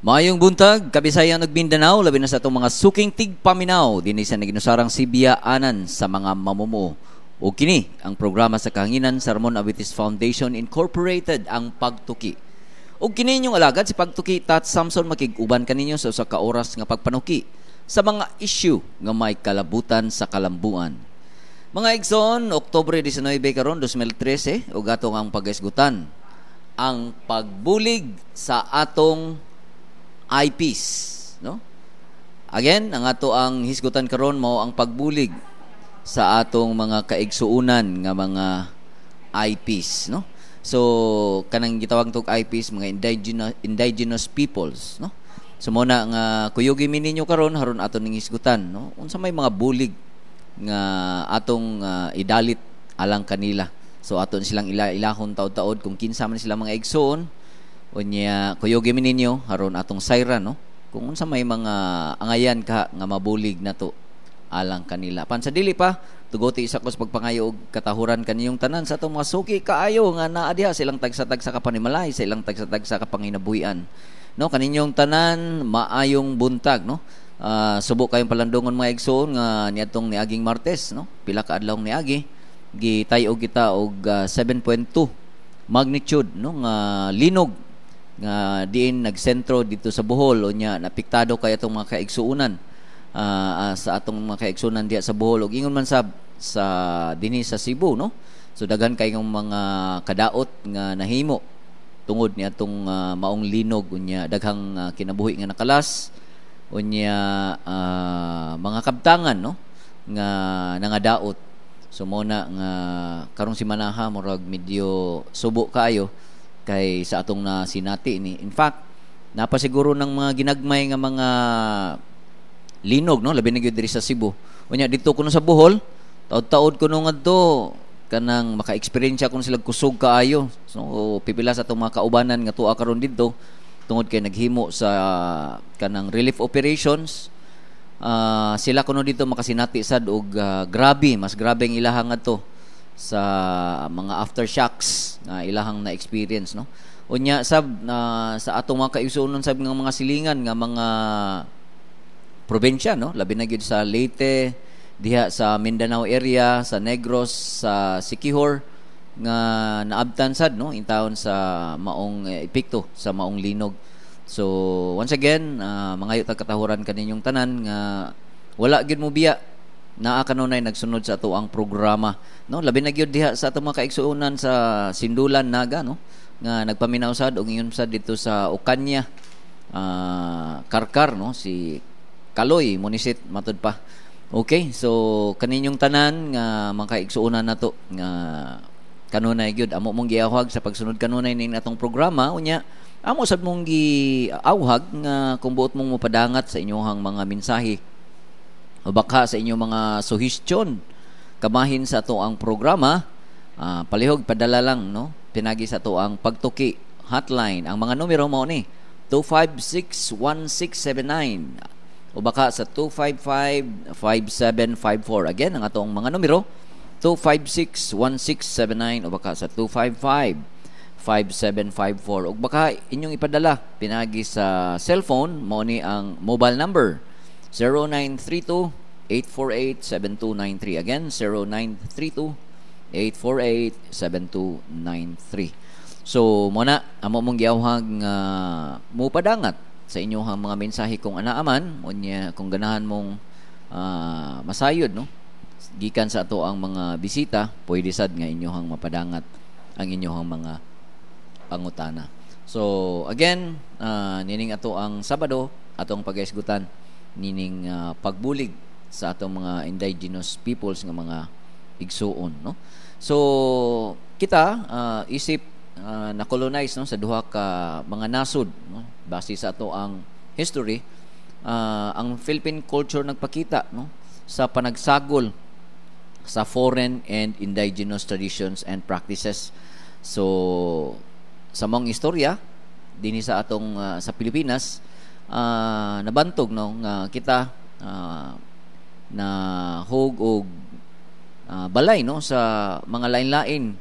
Maayong buntag, Kabisayan ug Mindanao, labi na sa atong mga suking tigpaminaw dinhi sa naginusarang Sibia anan sa mga mamumuo. Ug kini ang programa sa kahanginan sa Ramon Aboitiz Foundation Incorporated, Ang Pagtuki. Ug kini inyong alagad, si Pagtuki Tat Samson, makig-uban kaninyo sa usa ka oras nga pagpanuki sa mga issue nga may kalabutan sa kalambuan. Mga igsoon, Oktubre 19 karon 2013 ug atong ang paghisgutan ang pagbulig sa atong IPs, no? Again, ang ato ang hisgutan karon mao ang pagbulig sa atong mga kaigsuunan nga mga IPs, no? So kanang gitawag tog IPs, mga indigenous peoples, no? So mo na nga kuyugi mi ninyo karon haron ato ning hisgutan, no? Unsa may mga bulig nga atong idalit alang kanila. So aton silang ila-ilahon taod-taod kung kinsa man sila mga igsoon. Unya kuyugi mi ninyo haron atong sayran, no, kung unsa may mga angayan ka nga mabulig nato alang kanila. Pan sa dili pa, tugoti isa ko sa pagpangayo og katahuran kaniyong tanan sa atong mga suki kaayo nga naa diha silang tagsa-tagsa ka panimalay, sa ilang tagsa-tagsa ka panginabuhian. No, kaninyong tanan, maayong buntag, no? Subo kayong palandongon, mga igsoon, nga niadtong niaging Martes, no? Pila ka adlaw niagi gitay-og kita og 7.2 magnitude, no, nga linog nga diin nagsentro dito sa Bohol. Unya napiktado kay atong mga kaigsuonan, sa atong mga kaigsuonan diha sa Bohol ug ingon man sa dinhi sa Cebu, no? So daghan kayong mga kadaot nga nahimo tungod ni atong maong linog. Unya daghang kinabuhi nga nakalas, unya mga kabtangan, no, nga nangadaot. So mo na nga karong simanaha murag medyo subo kaayo kay sa atong nasinati ni. In fact, napasiguro ng mga ginagmay nga mga linog, no, labi na gyud diri sa Cebu. Unya dito kuno sa Bohol, taod-taod kuno ngadto kanang maka-experience kuno sila kusog kaayo. So pipila sa atong mga kaubanan nga tuwa karon didto tungod kay naghimo sa kanang relief operations. Sila kuno dito makasinati sad og grabe, mas grabe ang ilahang ngadto sa mga aftershocks nga ilahang na-experience, no? Unya sab na sa atong mga kaigsuonan sab nga mga silingan nga mga probinsya, no, labi na gyud sa Leyte, diha sa Mindanao area, sa Negros, sa Siquijor, nga naabtan sad, no, intawon sa maong epekto sa maong linog. So once again, mangayo tag katahuran kaninyong tanan nga wala gyud mo biya, naa kanunay nagsunod sa ato ang programa, no, labi na gyud diha sa atong mga kaigsuonan sa Sindulan, Naga, no, nga nagpaminaw sad og ingon sad dito sa Ocaña, Karkar, no, si Kaloy Munisit matud pa. Okay, so kaninyong tanan nga mga kaigsuonan nato nga kanunay gyud amo mong giawhag sa pagsunod kanunay ning atong programa. Unya amo sad mong giawhag nga kung buot mong mopadangat sa inyong mga mensahe o baka sa inyong mga suhestyon kamahin sa ato ang programa, palihog padala lang, no, pinagi sa ato ang Pagtuki hotline. Ang mga numero mao ni 256-1679 o baka sa 255-5754. Again, ang atong mga numero 256-1679 o baka sa 255-5754. O baka inyong ipadala pinagi sa cellphone, mao ni ang mobile number 0932-848-7293. Again, 0932-848-7293. So mo na amo mong giawhag nga mupadangat sa inyong mga mensahe kung anaaman. Unya kung ganahan mong masayod, no, gikan sa ato ang mga bisita, pwede sad nga inyong mapadangat ang inyong mga pangutana. So again, nining ato ang Sabado, atong pagaisgutan nining pagbulig sa atong mga indigenous peoples nga mga igsuon, no? So kita isip na-colonize, no, sa duha ka mga nasod, no, base sa ato ang history. Ang Philippine culture nagpakita, no, sa panagsagol sa foreign and indigenous traditions and practices. So sa mong istorya dinhi sa atong sa Pilipinas, nabantog, no, nga kita na hog og balay, no, sa mga lain-lain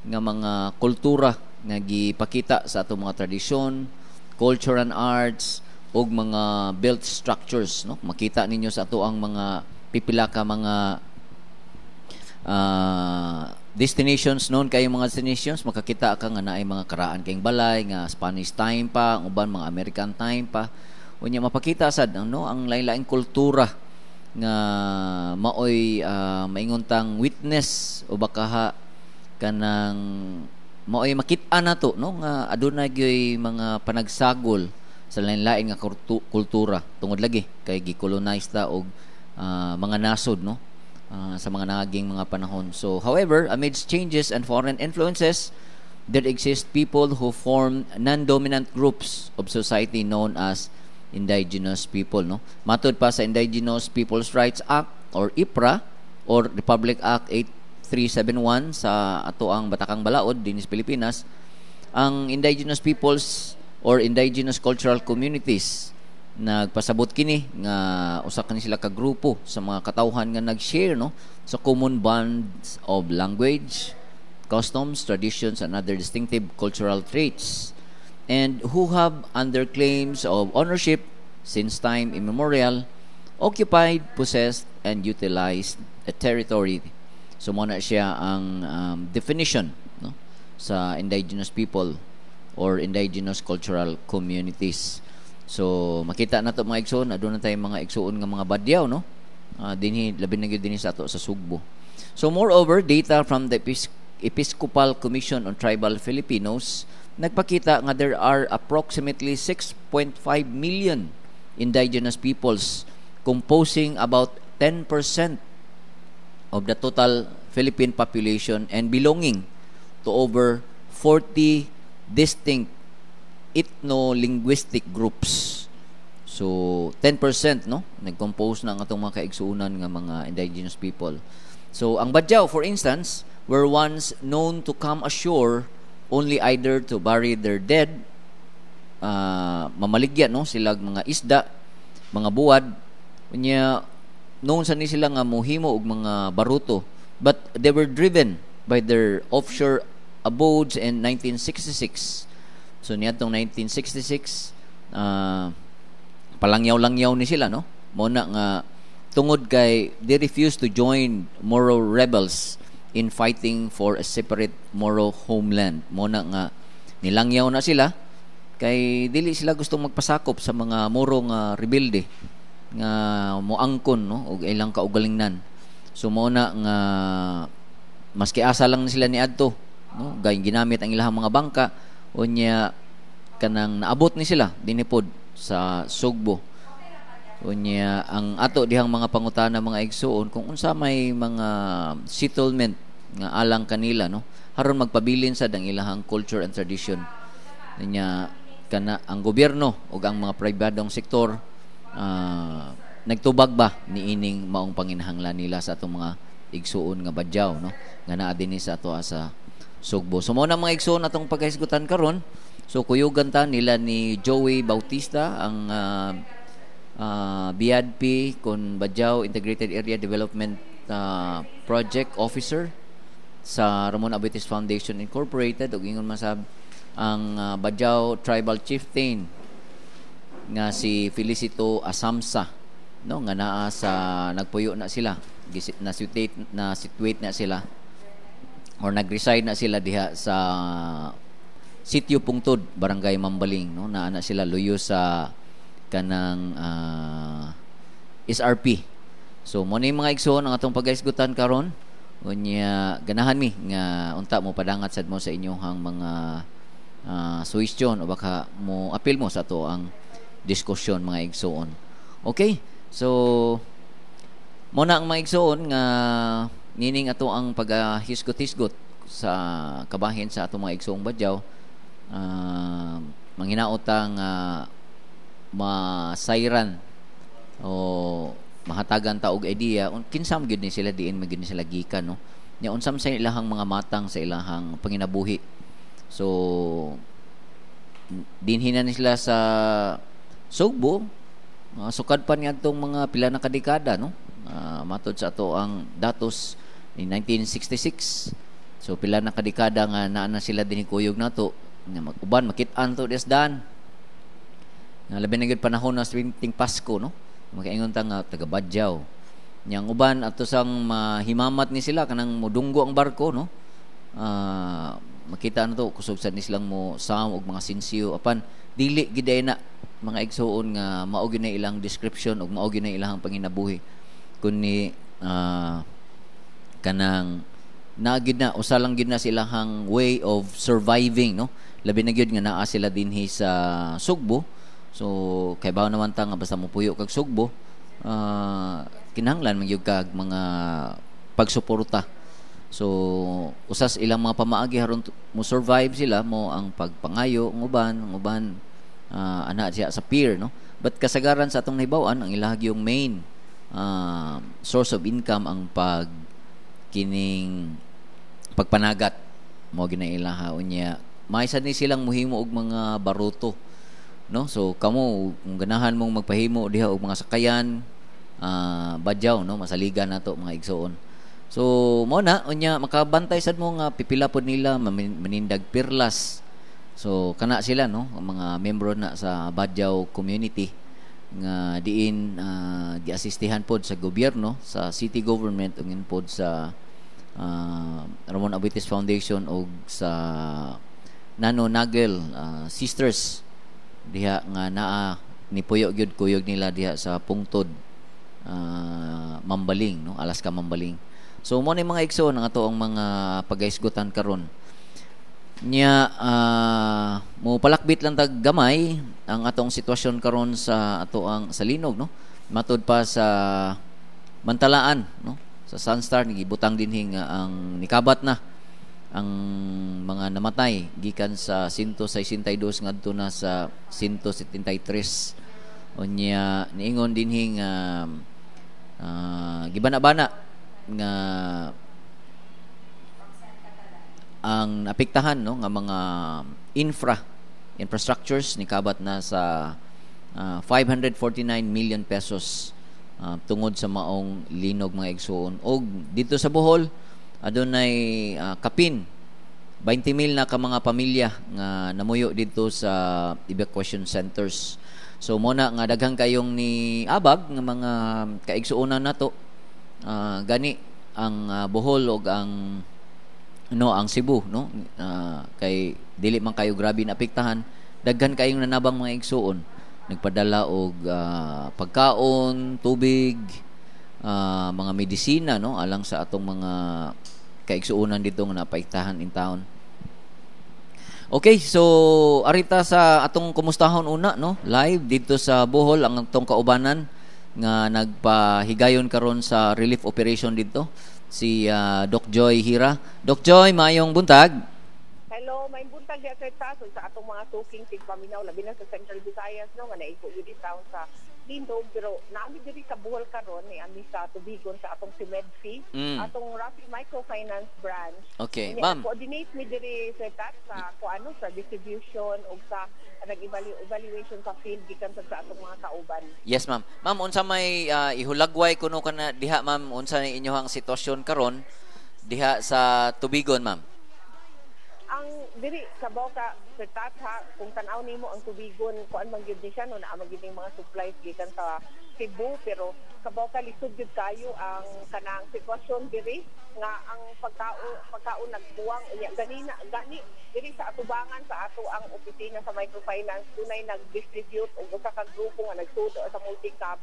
nga mga kultura nga gipakita sa atong mga tradisyon. culture and arts, ug mga built structures, no? Makita ninyo sa ato ang mga pipila ka mga destinations noon kayo, mga destinations, makakita ka nga naay mga karaan kayong balay nga Spanish time pa, ang uban mga American time pa. Unya mapakita sad, no, ang lain-laing kultura nga maoy maingon tang witness o baka kanang maoy makit-an nato, no, nga aduna gyoy mga panagsagol sa lain-lain nga kultura tungod lagi kay gi-colonize ta og mga nasod, no, sa mga naging mga panahon. So however, amidst changes and foreign influences, there exist people who form non-dominant groups of society known as indigenous people, no? Matud pa sa Indigenous Peoples Rights Act or IPRA or Republic Act 8371 sa ato ang Batakang Balaod dinhi sa Pilipinas, ang indigenous peoples or indigenous cultural communities, nagpasabot kini nga usa kani sila ka grupo sa mga katawhan nga nag-share, no, sa common bonds of language, customs, traditions and other distinctive cultural traits and who have, under claims of ownership since time immemorial, occupied, possessed and utilized a territory. So mo na siya ang definition, no, sa indigenous people or indigenous cultural communities. So makita na to, mga igsoon, aduna tayong mga igsoon nga mga Badyaw, no? Dinhi labi na gyud dinhi sa ato sa Sugbo. So moreover, data from the Episcopal Commission on Tribal Filipinos nagpakita nga there are approximately 6.5 million indigenous peoples composing about 10% of the total Philippine population and belonging to over 40 distinct ethno-linguistic groups. So 10%, no, nag-compose na ang atong mga kaigsuonan nga mga indigenous people. So ang Badjao, for instance, were once known to come ashore only either to bury their dead, mamaligya, no, sila mga isda, mga buwad, unya known sa ni sila nga mohimo og mga baruto, but they were driven by their offshore abodes in 1966. So niadtong 1966, palangyaw-langyaw ni sila, no? Mo na nga tungod kay they refused to join Moro rebels in fighting for a separate Moro homeland. Mo na nga nilangyaw na sila kay dili sila gustong magpasakop sa mga Moro nga rebelde nga moangkon, no, og ilang kaugalingnan. So mo na nga maski asa lang sila niadto, no, gayong ginamit ang ilang mga bangka, unya kanang naabot ni sila dinhi pod sa Sugbo. Unya ang ato dihang mga pangutana, mga igsuon, kung unsa may mga settlement nga alang kanila, no, haron magpabilin sa ang ilahang culture and tradition. Unya kana ang gobyerno ug ang mga pribadong sektor, nagtubag ba niining maong panginahanglan nila sa atong mga igsuon nga Badjao, no, nga naa dinhi sa ato sa Sugbo. So mao na, mga igsuon, atong pagkahisgutan karon. So kuyugan ta nila ni Joey Bautista, ang BIADP kon Badjao Integrated Area Development Project Officer sa Ramon Aboitiz Foundation Incorporated, ug ingon masab ang Badjao Tribal Chieftain nga si Felicito Asamsa, no, nga naa sa nagpuyo na sila, na situate na sila or nag-reside na sila diha sa Sitio Pungtod, Barangay Mambaling, no? Naa na sila luyo sa kanang SRP. So mo ni, mga igsoon, ang atong paghisgutan karon. Unya ganahan mi nga unta mo padangat sad mo sa inyong mga suhestyon o baka mo apil mo sa ato ang diskusyon, mga igsoon. Okay. So mo na ang mga igsoon nga nining ato ang paghisgot-hisgot sa kabahin sa atong mga igsoong Badjao, manghinaot nga masayran o mahatagan ta og idea kinsa man gyud ni sila, diin man gyud ni sila gikan, no, nya unsa man sa ilahang mga matang sa ilahang panginabuhi. So dinhi na ni sila sa Sugbo, sukad pa niadtong mga pila na ka dekada, no, matod sa ato ang datos in 1966. So pila na ka dekada nga naa na sila dinhi kuyog nato nga mag-uban makit-an to desdan. Nga labi na gyud panahon na ting Pasko, no? Makaingon ta nga taga Badjao. Nya ang uban ato sang mahimamat ni sila kanang mudunggo ang barko, no? Makita na to kusog sad ni silang mo sam og mga sinsiyo, apan dili gid na, mga igsuon, nga mao gyud na ilang description ug mao gyud na ilang panginabuhi, kundi kanang naa gyud na usa lang gyud na silahang way of surviving, no? Labi na gyud nga naa sila dinhi sa Sugbo. So kay bawo naman ta nga basta mopuyo kag Sugbo, kinahanglan man gyud kag mga pagsuporta. So usas ilang mga pamaagi haron mo survive sila mo ang pagpangayo ng uban, ang uban ana siya sa pier, no? But kasagaran sa atong nahibaw-an, ang ilang yung main source of income ang pag kining pagpanagat mo gina ilaha. Unya may sad ni silang muhimo og mga baruto, no? So kamo kung ganahan mong magpahimo diha og mga sakayan, Badjao, no, masaligan nato, mga igsuon. So mo na, unya makabantay sad mo nga pipila pod nila manindag perlas. So kana sila, no, ang mga membro na sa Badjao community nga diin giasistihan pod sa gobyerno, sa city government ug pod sa Ramon Aboitiz Foundation og sa Nano Nagel Sisters diha nga naa ni puyo gyud kuyog nila diha sa pungtod Mambaling, no, Alaska Mambaling. So mo ni, mga igsoon, ang ato ang mga pagaisgutan karon. Nya mo palakbit lang tag gamay ang atong sitwasyon karon sa ato ang sa linog, no? Matud pa sa Mantalaan, no, sa Sunstar, gibutang dinhi nga ang nikabat na ang mga namatay gikan sa 162 ngadto na sa 173. Unya niingon dinhi nga gibana-bana nga ang apektahan, no, nga mga infrastructures nikabat na sa 549 million pesos tungod sa maong linog, mga igsuon. Og dito sa Bohol adunay kapin 20 mil na ka mga pamilya nga namuyo dito sa evacuation centers. So mo na nga daghan kayong ni abag nga mga kaigsuonan nato. Gani ang Bohol ug ang, no, ang Cebu, no, kay dili man kayo grabe na apektahan, daghan kayong nanabang, mga igsuon, nagpadala og pagkaon, tubig, mga medisina, no, alang sa atong mga kaigsuonan dito nga naapektahan in town. Okay, so arita sa atong kumustahon una, no, live dito sa Bohol ang atong kaubanan nga nagpahigayon karon sa relief operation dito, si Doc Joy Hira. Doc Joy, maayong buntag. Hello, may buntag diya, Sir Taso, sa atong mga suking tigpaminaw, labi na sa Central Visayas, no, nga naigo yun taon sa linog, pero naami diri sa Bohol karon, ni ami sa Tubigon sa atong si Medfi, atong Rafi Microfinance branch. Okay, Unya, ma'am. Coordinate mi diri, Sir Tat, sa kuano, sa distribution ug sa nag-evaluation sa field gikan sa atong mga kauban. Yes, ma'am. Ma'am, unsa may ihulagway kuno kana diha, ma'am? Unsa ni inyohang sitwasyon karon diha sa Tubigon, ma'am? Ang diri kabaw ka, Sir Tat, ha, kung tan-aw nimo ang Tubigon, kuan man gyud ni siya, no, naa man gyud ning mga supplies gikan sa Cebu, pero kabaw ka lisod gyud kayo ang kanang sitwasyon diri nga ang pagkaon nagkuwang. Unya ganina gani diri sa atubangan sa ato ang opisina sa microfinance dunay nag-distribute og usa ka grupo nga nagsudo sa multicab.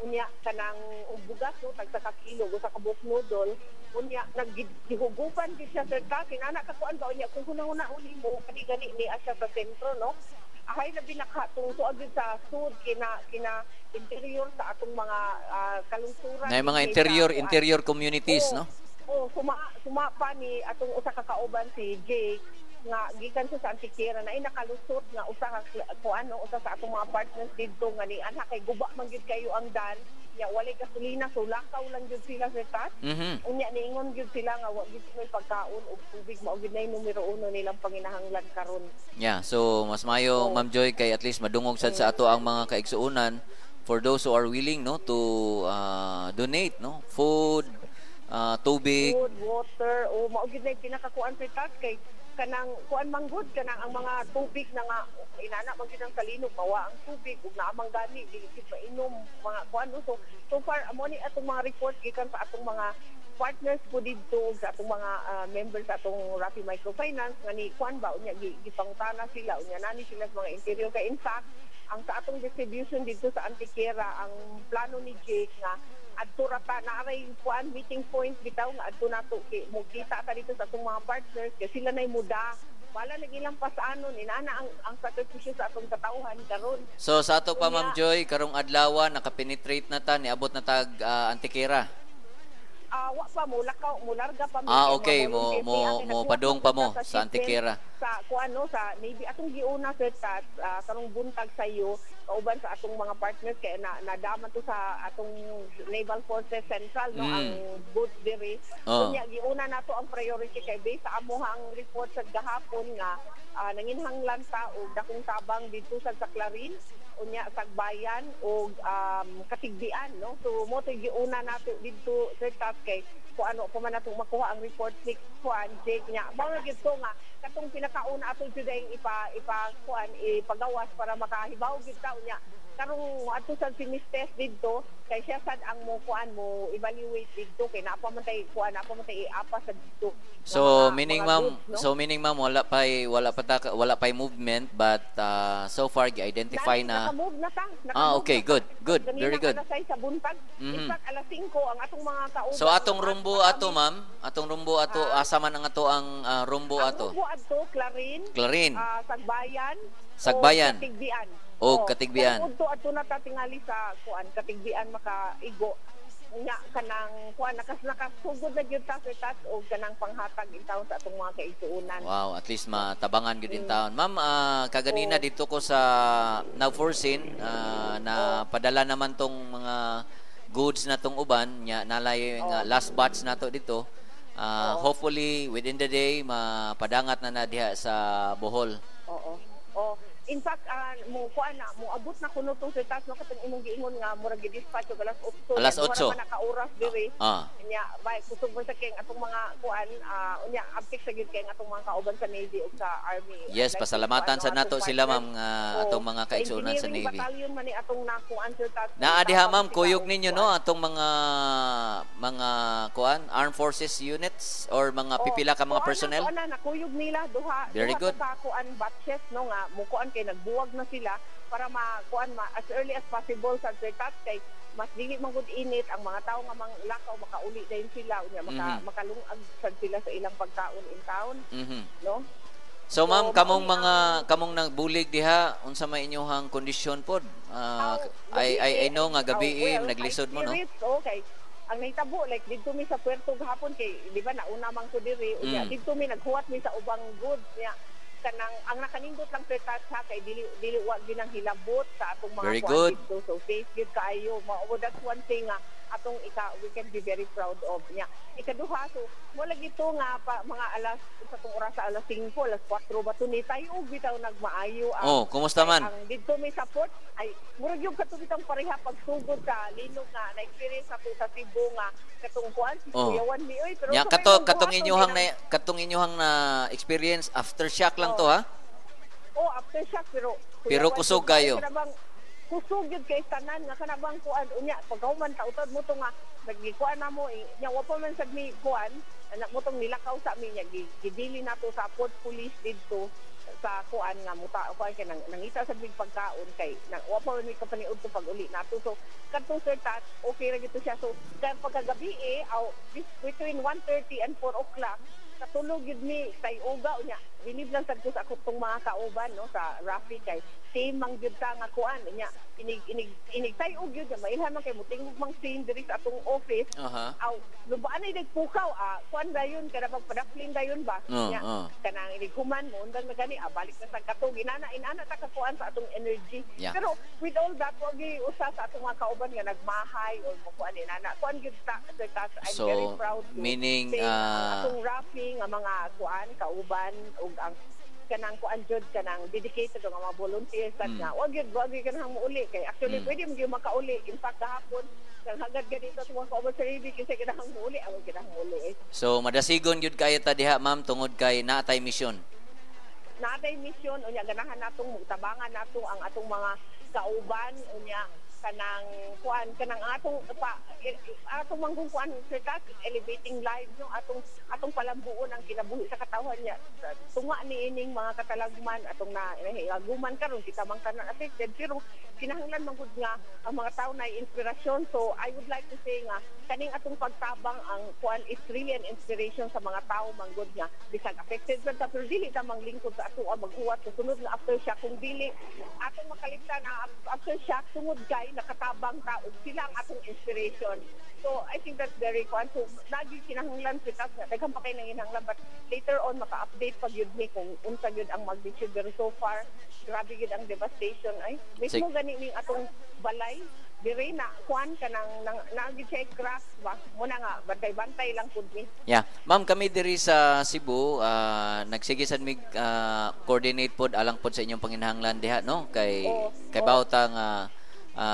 Unya kanang og bugas, no, tagsa ka kilo, usa ka buok noodle. Unya naggihugupan gid siya, Sir Tat, inana ka kuan ba. Unya kung hunahuna uli mo kani gani ni siya sa sentro, no, ahay labi nakatung tuag gyud sa sud, kina kina interior sa atong mga kalungsuran. Na yung mga kaysa interior kuan. Interior communities, Oo. No? Oo, suma pa ni atong usa ka kauban si Jake nga gikan siya sa Antiquera na ay nakalusot nga usa ka kuan, no, usa sa atong mga partners didto nga ni anha kay guba man gyud kayo ang dan nya, walay gasolina, so lakaw lang gyud sila, Sir Tat. Unya niingon gyud sila nga wa gyud may pagkaon ug tubig, mao gyud na yung numero uno nilang panginahanglan karon. Yeah, so mas mayo, Oo. Ma'am Joy, kay at least madungog sad sa ato ang mga kaigsuonan for those who are willing, no, to donate, no, food, tubig. Food, water, o mao gyud na yung pinakakuan, Sir Tat, kay Kanang kuan man gud, kanang ang mga tubig na nga inana man gyud ang salinog, mawa ang tubig ug naa man gani dili gyud mainom mga kuan, no? So so far amo ni atong mga report gikan sa atong mga partners po didto ug sa atong mga members sa atong Rappi Microfinance nga ni kuan ba, unya gipangutana sila, unya nani sila sa mga interior. Kay in fact, ang sa atong distribution didto sa Antequera, ang plano ni Jake nga adto ra ta, naaray kuan, meeting point bitaw nga adto nato kay mo kita ta dito sa atong mga partners kay sila nay muda wala nag ilang pasanon inana ang sakripisyo sa atong katawhan karon. So sa ato pa, Ma'am Unya. Joy, karong adlaw nakapenetrate na ta, niabot na tag Antequera. Ah, wa pa mo lakaw, mo larga pa mi Ah, kay okay. mga Mo volunteer mo kay mo nagkuha padung pa mo sa sa shipment Antequera. Sa kuan, no, sa Navy atong giuna, sir Tat, karong buntag sa iyo kauban sa atong mga partners kay na nadaman to sa atong Naval Forces Central, no, ang goods diri. Unya giuna nato ang priority kay based sa amohang report sa gahapon nga nanginhanglan ta og dakong tabang didto sa Clarin, unya Sagbayan ug Katigbian, no. So mo to giuna nato didto, sir Tat, kay kung ano pa man natong makuha ang report ni kuan Jake nya mao na gyud to nga katong pinakauna ato jud ang ipa ipa kuan ipagawas para makahibaw gyud ta. Unya karong moadto sad si Miss Tess didto kay siya sad ang mo kuan, mo evaluate didto kay naa pa man tay kuan, naa pa man tay iapa sa didto nga So meaning mga ma'am, goods, no? So meaning, ma'am, wala pa movement but so far gi-identify Nani, na. Naka-move na ta. Ah, Naka-move okay, na ta. good, good, Ganina very good. Alas 6 sa buntag. In fact, alas 5 ang atong mga kauban. So atong rumbo ato, kami. Ma'am, atong rumbo ato, asa man ang ato ang rumbo Ang ato? rumbo adto Clarin, Clarin, Sagbayan, Sagbayan. o Katigbian. O Katigbian. Kung udto adto na ta tingali sa kuan Katigbian makaigo nya kanang kuan nakasugod na gyud ta sa tas og kanang panghatag in taon sa atong mga kaigsuonan. Wow, at least matabangan gyud in taon. Ma'am, kaganina dito ko sa NAVFORCEN, na padala naman tong mga goods na tong uban nya nalay nga last batch nato dito. Hopefully within the day mapadangat na na diha sa Bohol. Oo. Oh, in fact, mo kuan na, mo abot na kuno tong sa tas, no, katong imong giingon nga murag gi-dispatch og alas 8. Alas Nya, 8. mura pa naka oras diri. Nya bay kusog man sa kay atong mga kuan, unya abtik sa gyud kay atong mga kauban sa Navy ug sa Army. Yes, Like, pasalamatan kuan, sa no, nato atong sila, partners. ma'am, nga Oo, atong mga sa kaigsuonan sa engineering Navy. Battalion man ni atong nakuan, sir Tat. Naa diha, ma'am, Sila kuyog og ninyo, kuan. No, atong mga kuan armed forces units or mga pipila ka mga Oo, ana, personnel. Oo na, nakuyog nila duha Very duha good. ka kuan batches, no, nga mukuan kay nagbuwag na sila para makuan ma as early as possible sa Sir Tat kay mas dili man gud init ang mga tao nga manglakaw, makauli dayon sila, unya makalungag sad sila sa ilang pagkaon in town, no. So ma'am, So, kamong mao ni mga kamong nagbulig diha, unsa may inyohang kondisyon pod? Aw, I know nga gabi aw, well, naglisod mo, no? high spirits, okay. Ang nahitabo like didto mi sa Puerto gahapon kay di ba nauna man ko diri, unya didto mi naghuwat mi sa ubang goods niya kanang ang nakanindot lang, sir Tats, ha, kay dili dili wa ginang hilabot sa atong mga Very kuan good. didto. So safe gyud kaayo mao. That's one thing nga atong ika we can be very proud of niya. Ikaduha, so mo lagi to nga pa, mga alas sa tong oras sa alas 5, alas 4 ba to ni tayo og bitaw nagmaayo ang Oh, kumusta man? Ang didto may support ay murag yung katong bitang pareha pagsugod sa linog nga na experience ato sa Cebu nga katong kuan kuyawan mi oy, pero Nya sa kato imong katong buhaton, inyohang na katong inyohang na experience, aftershock lang to, ha? Oh, aftershock pero Pero kuyawan kusog gyud kayo. Kana bang kusog gyud kay tanan nga kana bang kuan, unya pagkahuman tautad mo to nga nagikuan na mo eh, nya wa pa man sad mi kuan anak mo tong nilakaw sa amin nya gidili nato sa port police didto sa kuan nga muta kuan kay nang nangita sa big pagkaon kay nang wa pa man mi kapaniud to pag uli nato. So kadtong, sir Tat, okay ra gito siya. So kay pagkagabi eh aw this between 1:30 and 4 o'clock katulog gyud mi tay uga. Unya bilib lang sad ko sa akong mga kauban, no, sa Rafi kay same man gyud ta nga kuan, unya inig inig inig tay-og gyud nga mailhan man kay mutingog mang scene diri sa atong office. Aw lubaan ay nagpukaw, kuan dayon kada pagpadaplin dayon ba. Nya kanang inig human mo undang na gani, balik na sa katog inana inana ta ka kuan sa atong energy. Pero with all that, wag usa sa atong mga kauban nga nagmahay or mo kuan inana kuan gyud ta, sir Tats. I'm So, very proud to meaning, say ang atong Rafi nga mga kuan kauban ug ang Kanang kuan jud, kanang dedicated nga mga volunteers at nga wag gyud kanang muuli kay actually pwede mo gyud makauli. In fact, gahapon nang hagad ganito sa mga kauban sa Ribi kasi kanang muuli, awag kanang muuli eh. So madasigon gyud kayo ta diha, ma'am, tungod kay naatay misyon. Naatay mission. Unya ganahan natong tabangan nato ang atong mga kauban. Unya kanang kuan, kanang atong pa atong manggong kuan, sir, tas elevating lives, no? Atong palambuon ang kinabuhi sa katawhan niya. Tunga ni ining mga katalagman atong na aguman karon, kita man tanan affected, pero kinahanglan man gud nga ang mga tao na inspirasyon. So I would like to say nga kaning atong pagtabang ang kuan is really an inspiration sa mga tao manggod nga bisag affected man ta, pero dili ta manglingkod sa ato ang maghuwat sa sunod nga aftershock kung dili atong makaliptan ang aftershock tungod kay nakatabang ta ug sila ang atong inspiration. So I think that's very kuan. So lagi kinahanglan kita nga daghan pa kay nanginahanglan, but later on maka-update pag yun mi kung unsa gyud ang magnitude. Pero so far, grabe gyud ang devastation ay mismo gani ning atong balay diri na kuan, kanang nang naagi siya cracks ba muna nga bantay-bantay lang pud mi. Yeah. Ma'am, kami diri sa Cebu, nagsige sad mig coordinate pod alang pod sa inyong panginahanglan diha, no? Kay kay bawta nga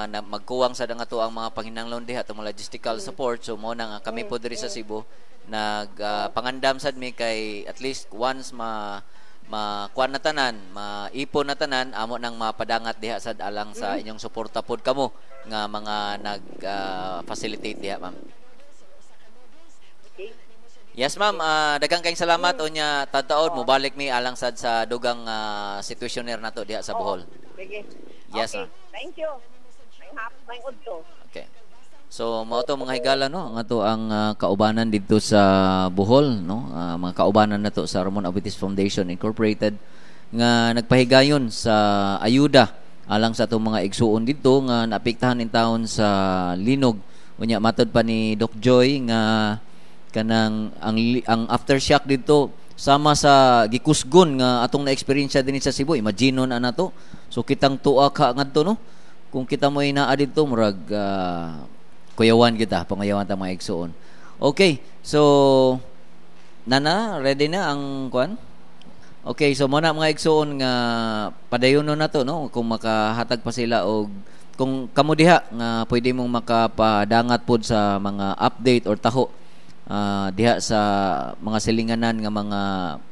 na magkuwang sad ang ato ang mga panginahanglan diha, atong mga logistical support. So mo na nga kami pod diri sa Cebu nag pangandam sad mi kay at least once ma makuan na tanan, maipon na tanan, amo nang mapadangat diha sad alang sa inyong suporta pod kamo nga mga nag facilitate diha, ma'am. Okay. Yes, ma'am, daghang kayong salamat. Unya tadtaon mobalik mi alang sad sa dugang situationer nato diha sa Bohol. Sige. Yes, okay. ma'am. Thank you. May hap, may udto. Okay. So mao to, mga higala, no, ang ato ang kaubanan didto sa Bohol, no, mga kaubanan nato sa Ramon Aboitiz Foundation Incorporated nga nagpahigayon sa ayuda alang sa atong mga igsuon didto nga naapektahan in taon sa linog. Unya matod pa ni Doc Joy nga kanang ang aftershock didto sama sa gikusgon nga atong na-experience dinhi sa Cebu. Imagine na nato. So kitang tuwa ka ngadto, no, kung kita mo naa didto, murag kuyawan kita, pangayawan ta, mga igsuon. Okay, so nana ready na ang kuan. Okay, so mo na, mga igsuon, nga padayonon na to, no, kung makahatag pa sila og kung kamo diha nga pwede mong makapadangat pod sa mga update or taho diha sa mga silinganan nga mga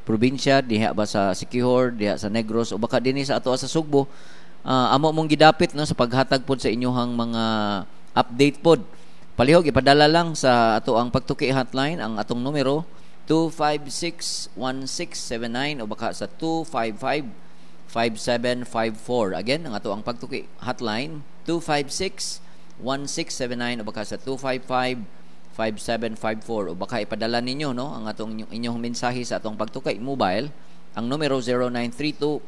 probinsya diha ba, sa Siquijor, diha sa Negros o baka dinhi sa ato sa Sugbo, amo mong gidapit, no, sa paghatag pod sa inyohang mga update pod. Palihog ipadala lang sa ato ang Pagtuki hotline. Ang atong numero 256-1679 o baka sa 255-5754. Again, ang ato ang Pagtuki hotline 256-1679 o baka sa 255-5754 o baka ipadala ninyo, no, ang atong inyong mensahe sa atong Pagtuki mobile, ang numero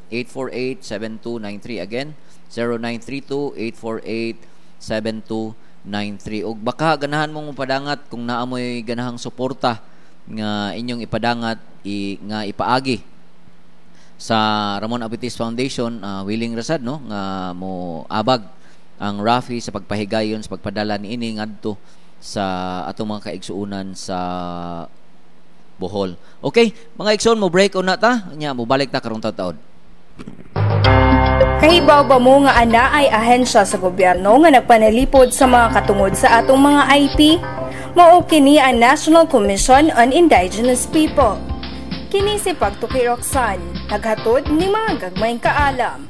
0932-848-7293. Again, 0932-848-7293. Og baka ganahan mong padangat, kung naa moy ganahang suporta nga inyong ipadangat nga ipaagi sa Ramon Aboitiz Foundation, willing rasad, no, nga mo abag ang Rafi sa pagpahigayon sa pagpadala niini ngadto sa atong mga kaigsuonan sa Bohol. Okay, mga igsoon, mo break una ta, nya mo balik ta karong taud. Kahibaw ba mo nga ana ay ahensya sa gobyerno nga nagpanalipod sa mga katungod sa atong mga IP? Mao kini ang National Commission on Indigenous People. Kini si Pagtuki Roxanne, naghatod ni mga gagmayng kaalam.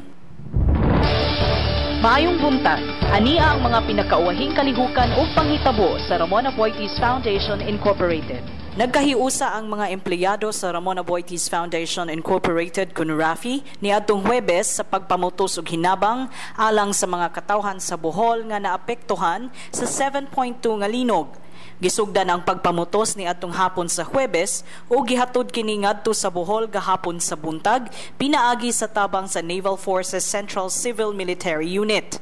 Maayong buntag. Ania ang mga pinakauwahing kalihukan o panghitabo sa Ramon Aboitiz Foundation Incorporated. Nagkahiusa ang mga empleyado sa Ramon Aboitiz Foundation Incorporated kun RAFI niadtong Huwebes sa pagpamutos og hinabang alang sa mga katawhan sa Bohol nga naapektuhan sa 7.2 nga linog. Gisugdan ang pagpamutos ni atong hapon sa Huwebes o gihatod kini ngadto sa Bohol gahapon sa buntag pinaagi sa tabang sa Naval Forces Central Civil Military Unit.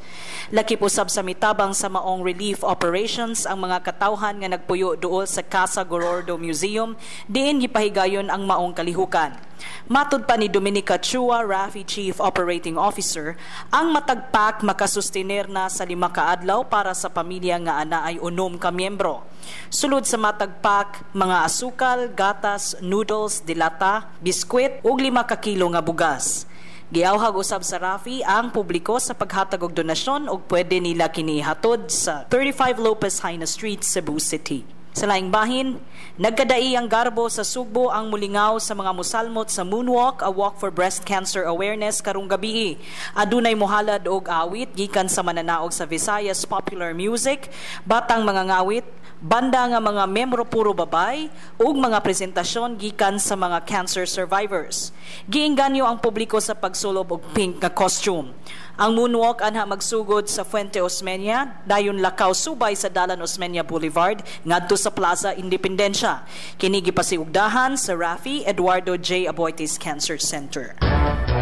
Lakip usab sa mitabang sa maong relief operations ang mga katawhan nga nagpuyo duol sa Casa Gorordo Museum diin gipahigayon ang maong kalihukan. Matud pa ni Dominica Chua, Rafi Chief Operating Officer, ang matag pack makasustiner na sa 5 ka adlaw para sa pamilya nga ana ay 6 ka miyembro. Sulod sa matag pack, mga asukal, gatas, noodles, dilata, biskwit ug 5 ka kilo nga bugas. Giawhag usab sa Rafi ang publiko sa paghatag og donasyon ug pwede nila kini hatod sa 35 Lopez Haina Street, Cebu City. Sa laing bahin, nagkadai ang garbo sa Sugbo ang mulingaw sa mga musalmot sa Moonwalk, a walk for breast cancer awareness karong gabii. Adunay mohalad og awit gikan sa mananaog sa Visayas Popular Music, batang mga ngawit, banda nga mga membro puro babay ug mga presentasyon gikan sa mga cancer survivors. Giinganyo ang publiko sa pagsulob og pink nga costume. Ang moonwalk anha magsugod sa Fuente Osmeña, dayon lakaw subay sa Dalan Osmeña Boulevard ngadto sa Plaza Independencia. Kini gipasiugdahan sa Rafi Eduardo J. Aboitiz Cancer Center.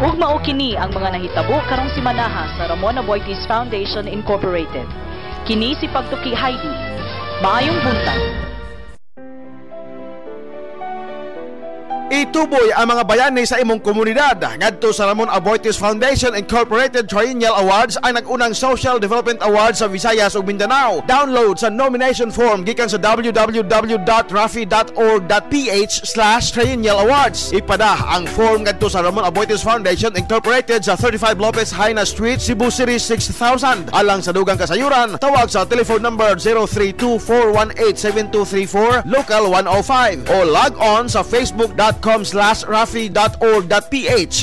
Ug mao kini ang mga nahitabo karong simanaha sa Ramon Aboitiz Foundation Incorporated. Kini si Pagtuki Heidi. Maayong buntag. Ituboy ang mga bayani sa imong komunidad. Ngadto sa Ramon Aboitiz Foundation Incorporated Triennial Awards ang nag-unang Social Development Awards sa Visayas ug Mindanao. Download sa nomination form gikan sa www.rafi.org.ph/triennial awards. Ipada ang form ngadto sa Ramon Aboitiz Foundation Incorporated sa 35 Lopez Haina Street, Cebu City 6000. Alang sa dugang kasayuran, tawag sa telephone number 0324187234 local 105 o log on sa facebook.com/rafi.org.ph.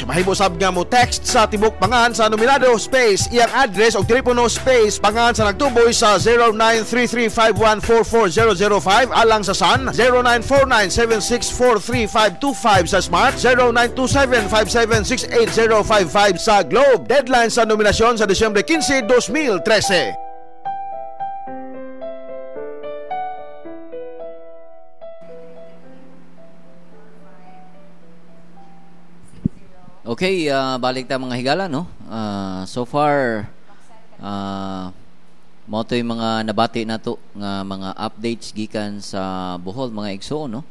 Mahimo sab nga mo text sa tibok pangan sa nominado space iyang address og telepono space pangan sa nagtuboy sa 0933514405 alang sa Sun, 0949764325 sa Smart, 0927576855 sa Globe. Deadline sa nominasyon sa Disyembre 15, 2013. Okay, balik ta mga higala, no? So far, mao to'y mga nabati nato nga mga updates gikan sa Bohol, mga igsoon, no?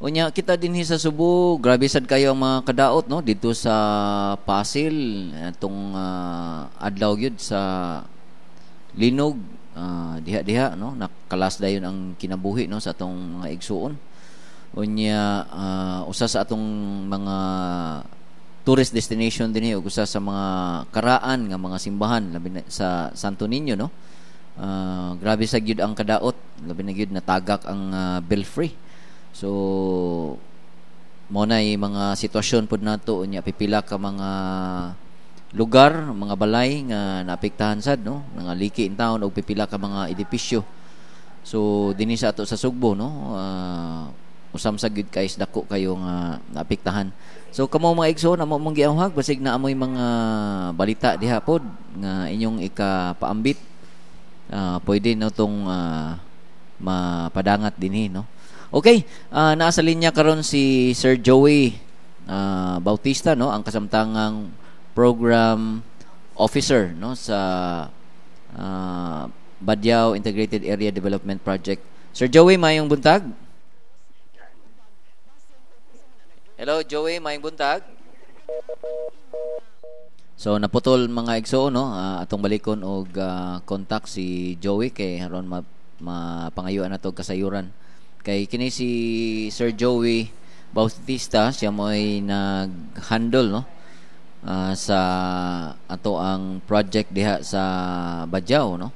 Unya kita dinhi sa Subo, grabe sad kayo ang mga kadaot, no? Dito sa Pasil, atong adlaw gyud sa linog, diha-diha, no? Nakalas dayon ang kinabuhi, no, sa atong mga igsoon. Unya usa sa atong mga tourist destination dinhi ug usa sa mga karaan nga mga simbahan labi na sa Santo Niño, no? Grabe sa gyud ang kadaot, labi na gyud natagak ang belfry. So mo na mga sitwasyon pud nato unya pipila ka mga lugar, mga balay nga naapektahan sad, no? Mga liki in town og pipila ka mga edipisyo. So dinhi sa ato sa Sugbo, no? Usam sa gyud kay dako kayo nga naapektahan. So kamo mga igsoon, amo mong giawhag basig na amoy mga balita diha pod nga inyong ikapaambit. Pwede no tong mapadangat dinhi, no? Okay, naa sa linya karon si Sir Joey Bautista, no, ang kasamtangang program officer, no, sa Badiao Integrated Area Development Project. Sir Joey, maayong buntag. Hello Joey, maayong buntag. So naputol mga igsoon, no, atong balikon og contact si Joey kay aron mapangayuan nato kasayuran. Kay kini si Sir Joey Bautista, siya mo'y nag-handle, no, sa ato ang project diha sa Badiao, no.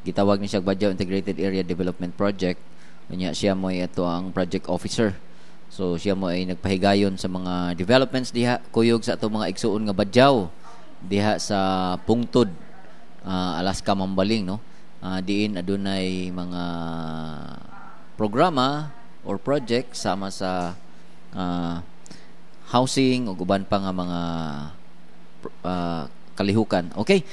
Gitawag ni siya Badiao Integrated Area Development Project. Unya siya mo'y ato ang project officer. So siya mo ay nagpahigayon sa mga developments diha kuyog sa atong mga igsuon nga Badiao diha sa Pungtod, Alaska, Mambaling, no. Diin adunay mga programa or project sama sa housing ug uban pa nga mga kalihukan. Okay.